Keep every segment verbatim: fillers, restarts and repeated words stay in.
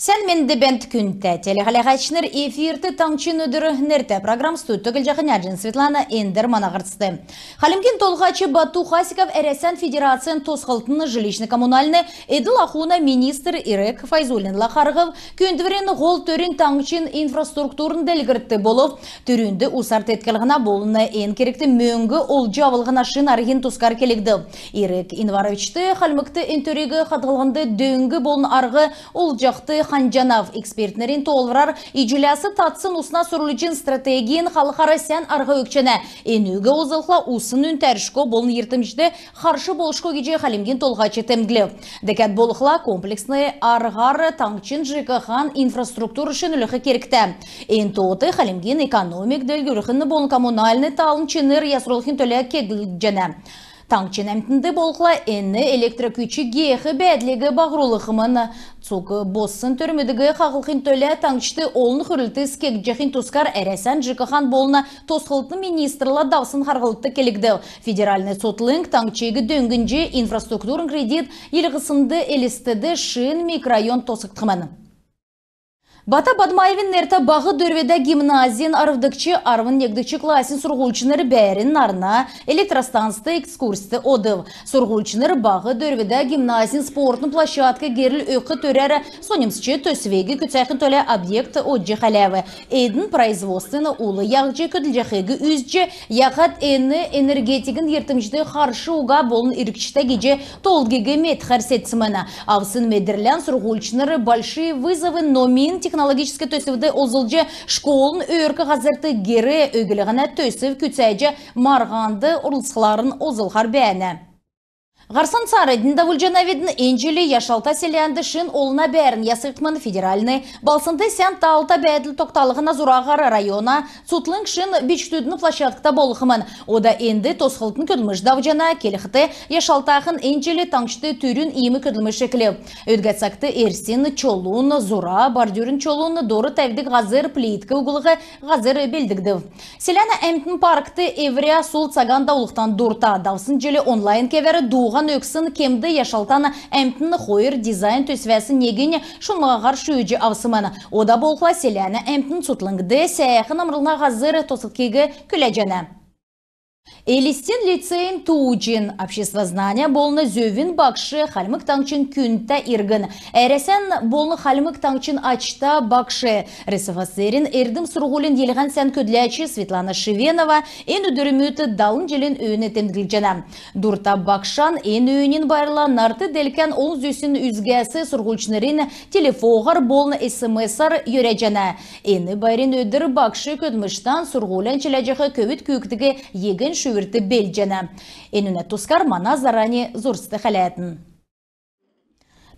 Сән менд бәәнт, күндтә телехәләһәчнр! Эфирт «Таңһчин өдр» нертә программ. Студьд көтлҗәхнь Аҗин Светлана. Эндр мана һарцд. Хальмгин Толһач Бату Хасиков Әрәсән Федерацин тосхлтын, жилищн-коммунальн, эдл-ахун министр Ирек Файзуллинла харһв. Күүндврин һол төрнь таңһчин инфраструктурн делгрлт болв. Түрүнд усар тетклһнә болн эн кергт мөңг олҗ авлһна шин арһин тускар келгдв. Ирек Инваровичт Хальмгт эн төриг хадһлһнд дөң болн арһ олҗахд ханҗанав. Экспертнрин тоолврар, Иҗләс татсн усна сүрүлҗн стратегин халхар сән арһ өгчәнә. Энүг олзлхла, усн үнтәршго болн йиртмҗд харш болшго гиҗ Хальмгин Толһач темдглв. Дәкәд болхла, комплексн арһар таңһчин ЖКХ-н инфраструктур шинрүлх кергтә. Эн тоот Хальмгин экономик делгрүлхин болн коммунальн талын чинр ясрулхин төлә кегдҗәнә. Таңһчин әмтнд болхла, эн электр күч геех бәәдлиг баһрулхмн. Цуг боссн төрмүдиг хаһлхин төлә таңһчд олн хүврлтс кегдҗәхин тускар Әрәсән ЖКХ-н болн тосхлтын министрлә давсн харһлтд келгдв. Федеральн цутхлң таңһчиг дөңнҗ, инфраструктурн кредит йилһснд Элстд шин микрорайон тосхгдхмн. Бата Бадмаевин нертә Баһ Дөрвдә гимназин арвдгч, арвн негдгч классин сурһульчнр бәәрн нарна электростанцд экскурсьт одв. Сурһульчнр Баһ Дөрвдә гимназин спортн площадк герл өгх төрәр соньмсч, төсвиг күцәхин төлә объект одҗ хәләв. Эдн производствин ул яһҗ көдлҗәхиг үзҗ, яһад эн энергетикин йиртмҗд харш уга болн иргчтә гиҗ тоолдгиг медхәр седсмн. Авсн медрлән сурһульчнр «Большие вызовы» номин-технологическ төсвд олзлҗ, школын өөрк һазрт гер өглһнә төсв күцәҗ, марһанд орлцхларн олзлхар бәәнә. Һарцан цааранднь давулҗанавидн. Эн җил Яшалта селәнд шин олна бәәрн ясгдхмн. Федеральн балһснд сән таалта бәәдл тогталһна зураһар района цутхлң шин бичкдүдин площадкта болхмн. Ода энд тосхлтын көдлмш давҗана. Келхд, Яшалтахн эн җил таңһчд түрүн иим көдлмш эклв. Өдгә цагт эрсин чолун, зура, бордюрн чолун дор тәвдг һазр, плитк углх һазр белдгдв. Селәнә әмтн паркт эврә сул цаган давулхдан дурта. Давсн җил онлайн кевәр дууһан өгсн кемд Яшалтан әмтн хойр дизайн төсвәс негинь шунмһаһар шүүҗ авсмн. Ода болхла селәнә әмтн цутхлңд сәәхн амрлһна һазр тосхгдхиг күләҗәнә. Элстин лицейин тууҗин, обществознания болн зөвин багш, Хальмг Таңһчин күндтә иргн, Әрәсән болн Хальмг Таңһчин ачта багш, РСФСР-ин эрдм-сурһулин йилһән сән көдләч Светлана Шевенова эн өдрмүдт далн җилин өөн темдглҗәнә. Дурта багшан эн өөнин байрла нарт делкән олн зүсн үзгәс сурһульчнрнь телефоһар болн СМС-ар йөрәҗәнә. Эн байрин өдр багш көдлмштән сурһулян чиләҗәх көвүд-күүкдиг ЕГЭ-н шүүврт белдҗәнә. Энүнә тускар мана дарани зурвст хәләтн.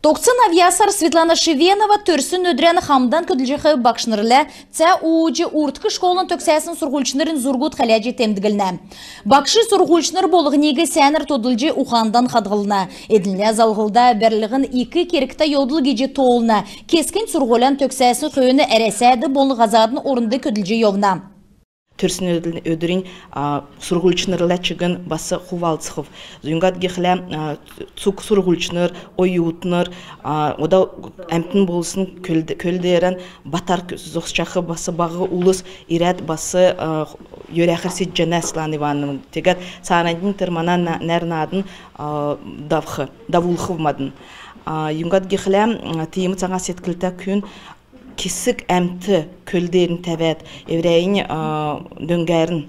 Тогтсн авъясар Светлана Шевенова төрсн өдрән хамдан көдлҗәх багшнрла цә ууҗ, урдк школан төгсәсн сурһульчнрин зургуд хәләҗ темдглнә. Багш сурһульчнр болһниг сәәнәр тодлҗ, ухандан хадһлна. Эднлә залһлда бәрлһн ик кергтә йовдл гиҗ тоолна. Кесгнь сурһулян төгсәсн хөөн Әрәсәд болн һазадын орнд көдлҗ йовна. Төрсн өдр-, өдрнь, а, сурһульчнрла чигн бас хувалцхв. Юңгад гихлә, а, цуг сурһульчнр, оютнр, а, ода әмтн болсн көл-, көл деерән батар зогсчах бас баһ улс ирәд бас, а, йөрәхәр седҗәнә, Светлана Ивановна. Тегәд цааранднь тер мана на-, нәр-наадн, а, давх, давулхв мадн. А, юңгад гихлә, а, тиим цаһан седклтә күн кесг әмт көл деернь тәвәд, эврәннь, а, дөңгәрн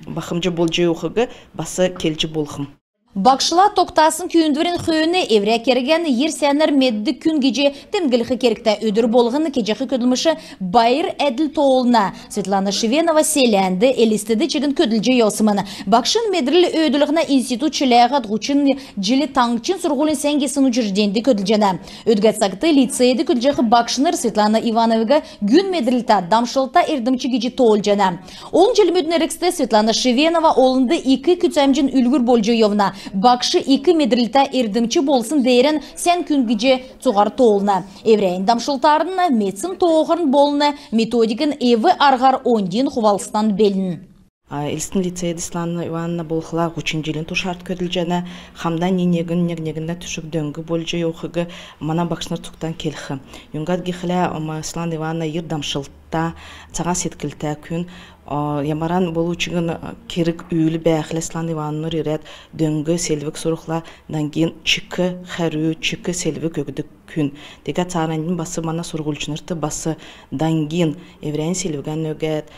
бахмҗ болҗ йовхиг бас келҗ болхмн. Багшла тогтасн күүндврин хөөн эврә кергән йир сәәнәр меддг күн гиҗ темдглх кергтә. Өдр болһн кеҗәх көдлмш байр әдл тоолна. Светлана Шевенова селәнд, Элстд чигн көдлҗ йовсмн. Багшин медрл өөдлүллһнә институт чиләһәд һучн җил таңһчин сурһулин сән гисн учрежденьд көдлҗәнә. Өдгә цагт лицейд көдлҗәх багшнр Светлана Ивановнаг гүн медрлтә, дамшлтта эрдмч гиҗ тоолҗана. Олн җилмүдин эргцд Светлана Шевенова олнд ик күцәмҗин үлгүр болҗ йовна. Багш ик медрлтә эрдмч болсн деерән сән күн гиҗ цуһар тоолна. Эврәннь дамшлтарн, медсн тоохрн болн методикин эв-арһар оньдин хувалцтан белн. Элстин лицейд Светлана Ивановна болхла һучн җилин туршарт көдлҗәнә. Хамдан ни-негн, нег-негндән түшг дөң болҗ йовхиг мана багшнр цугтан келх. Юңгад гихлә, Светлана Ивановна йир дамшлтта, цаһан седклтә күн. Ямаран болв чигн керг-үүл бәәхлә, Светлана Ивановнар ирәд дөң селвг сурхла, даңгин чик хәрү, чик селвг өгдг күн. Тегәд цааранднь бас мана сурһульчнрт бас даңгин эврәннь селвгән өгәд,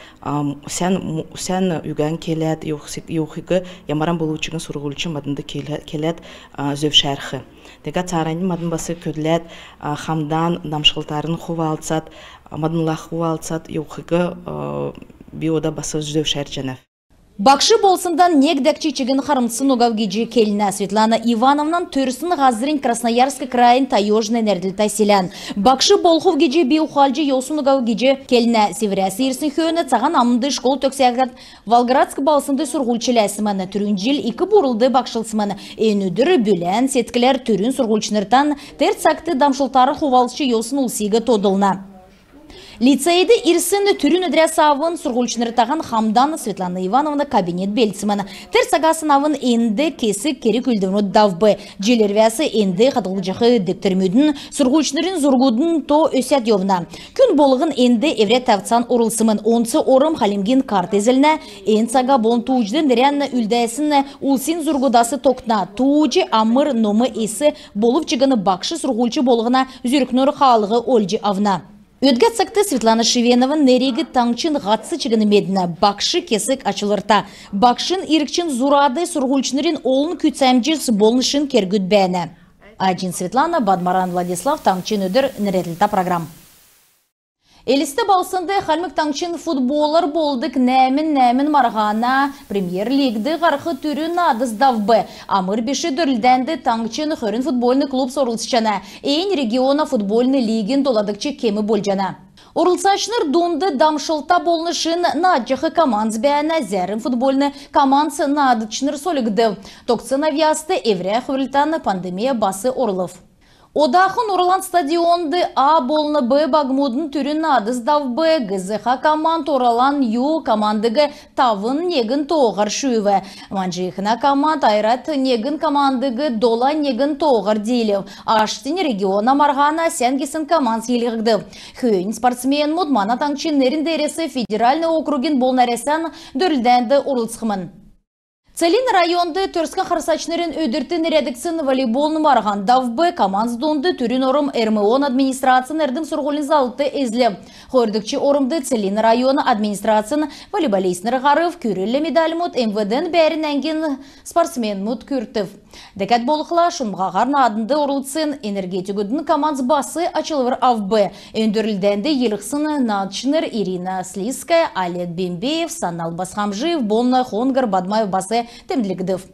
сән үгән келәд йовхиг, ямаран болв чигн сурһульч маднд келәд зөвшәрх. Тегәд цааранднь мадн бас көдләд, хамдан дамшлтарн хувалцад, маднла хувалцад йовхиг би ода бас зөвшәрҗәнәв. Багш болсндан нег дәкҗ чигн хармдсн угав гиҗ келнә. Светлана Ивановнан төрсн һазрнь Красноярск крайин Таёжный нерәдлтә селән. Багш болхв гиҗ би ухалҗ йовсн угав гиҗ келнә. Сиврәс ирсн хөөн цаһан амнд школ төгсәһәд Волгоградск балһснд сурһульчләсмн. Түрүн җил Ик Бурулд багшлсмн. Эн өдр бүлән седкләр түрүн сурһульчнртан, тер цагт дамшлтарн хувалцҗ йовсн улсиг тодлна. Лицейд ирсн түрүн өдрәс авн сурһульчнртаһан хамдан Светлана Ивановна кабинет белдсмн. Тер цагасн авн энд кесг керг-үүлдврмүд давв. Җил ирвәс энд хадһлҗах дегтрмүдин, сурһульчнрин зургудын то өсәд йовна. Күн болһн энд эврә тәвцән орулсмн. Онц орм Хальмгин карт эзлнә. Эн цага болн тууҗд нерән үлдәсн улсин зургудас тогтна. Тууҗ, амр, ном эс болв чигн багш сурһульч болһна зүркнүр хаалһ олҗ авна. Өдгә цагт Светлана Шевенован нериг таңһчин һатц чигн меднә. Багш кесг ачлврта. Багшин иргчин зурад сурһульчнрин олн күцәмҗс болн шин кергүд бәәнә. Аҗин Светлана, Бадмаран Владислав, «Таңһчин өдр» нерәдлтә программ. Элст балһснд Хальмг Таңһчин футболар болдг нәәмн-нәәмн марһана Премьер-лигд һарх түрүн наадс давв. Амр биш дөрлдәнд таңһчин хөрн футбольн клубс орлцҗана. Эн региона футбольн лигин доладгч кем болҗана. Орлцачнр дунд дамшлта болн шин наадҗах командс бәәнә. Зәрм футбольн командс наадачнр сольгдв. Тогтсн авъяст эврә хүврлтән пандемия бас орулв. Одахн «Уралан» стадионд «А» болн «Б» багмудын түрүн наадс давв. Г З Х команд «Уралан» Ю командыг тавн негн тооһар шүүв. Манҗихна команд «Айрат» негн командыг долан негн тооһар диилв. Аштнь региона марһана сән гисн командс йилһгдв. Хөөннь спортсменмүд мана таңһчин нерн деерәс федеральн округин болн Әрәсән дөрлдәнд орлцхмн. Целинн районд Төрскән харсачнрин өдрт нерәдгдсн волейболын марһан давв. Командс дунд түрүн орм РМО-н администрацин эрдм-сурһулин залвр эзлв. Хойрдгч ормд Целинн района администрацин волейболистнр һарв. Күрл медальмуд МВД-н бәәрн әңгин спортсменмүд күртв. Дәкәд болхла, шунмһаһар нааднд орлцсн энергетикүдин командс бас ачлвр авв. Эн дөрлдәнд йилһсн наадачнр Ирина Слизская, Олег Бембеев, Санал Басхамджиев болн Хонгор Бадмаев бас темдглгдв.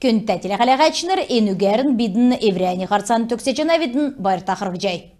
Күндтә телехәләәчнр, энүгәрн бидн эврәннь һарцан төгсәҗәнәвидн. Байрта харһцхай.